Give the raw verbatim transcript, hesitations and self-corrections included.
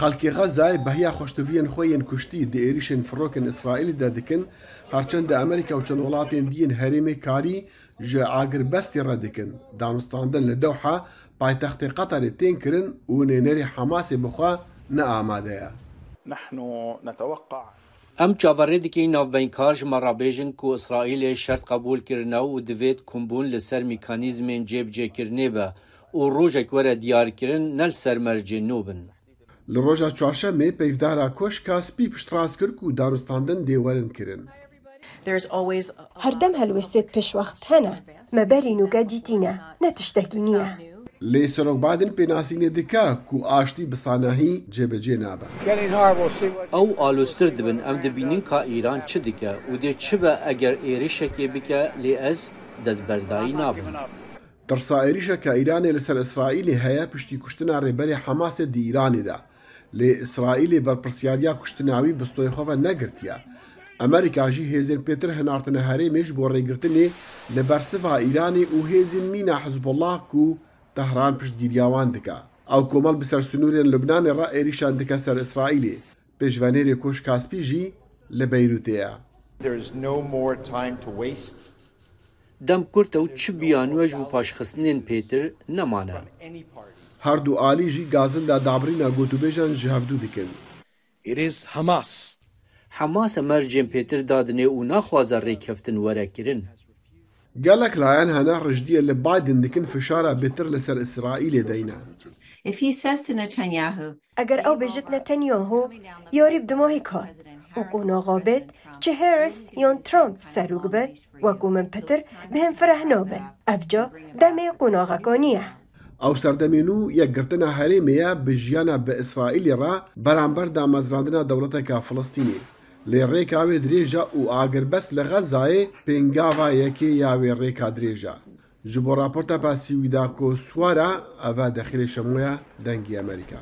Xelkê Xezayê behiya xweştiviyên xwe yên kuştî di êrîşên firokên Îsraîlê de dikin, her çend di Amerîka û çend welatên diyên herêmê karî ji agirbestê re dikin. Danûstandin li Dewha, paytextê Qeterê, tên kirin û nênerê Hamasê bi xwe ne amade ye. نحن نتوقع Em çaverê dikin navbeynkar ji me re bêjin ku Îsraîlê şert qebûl kirine û divêt kombûn li ser mekanîzmên cêbicêkirinê be û rojek were diyarkirin ne li ser mercên nû bin. Li roja çarşemê peyvdara Koşka Spî piştrast kir ku danûstandin dê werin kirin. Her dem helwestêt pêşwext hene. Me berî nûke dîtîne. Ne tiştekî nî ye. Lê Serok Biden pênasînê dike ku aştî bi sanahî cêbicê nabe. Ew aloztir dibin, em dibînin ka Îran çi dike û dê çi be eger êrişekê bike, lê ez destberdayî nabim. Tirsa êrişeke Îranê li ser Îsraîlê heye piştî kuştina rêberê Hamasê di Îranê de. Lê Îsraîlê berpirsiyariya kuştina wî bi stoyê xwe ve negirtiye. Amerîka jî hêzên pêtir hinartine herêmê ji bo rêgirtinê li bersiva Îranê û hêzên mîna Hizbullah ku Tehran piştgiriya wan dike. Ew komal bi ser sinûrên Lubnanê re êrişan dike ser Îsraîlê. Pêşvenêrê Koşka Spî jî li Beyrûtê ye. There is no more time to waste. Dem kurt e û çi biyanû ji bo paşxistinên pêtir nemane. Her du alî jî gazinda dabirîna gotûbêjan ji hevdû dikin. It is Hamas. Hamas e mercên pêtir dadinê û naxwaze rêkeftin were kirin. Gelek layan hene rijdiyê li Biden dikin fişara bêtir li ser Îsraîlê deyne. If he says to Netanyahu, Eger ew bêjit Netanyahu, yarî bi dimahî kat û qonaxa bêt, çi Harris yan Trump serok bit, wekû min pitir bi him fireh nabin. Evca demê qonaxeka nî ye. Ew serdemê nû yekgirtina herêmê ye bi jiyana bi Îsraîlê re beramber damezrandina dewleteke Filistînê. Lê rêka wê dirêj e û agirbest li Xezayê pêngava yekê ya wê rêka dirêj e. Ji bo raporta Pasîwîda Koswara, ev e Dexîlê Şemoya, Dengê Amerîka.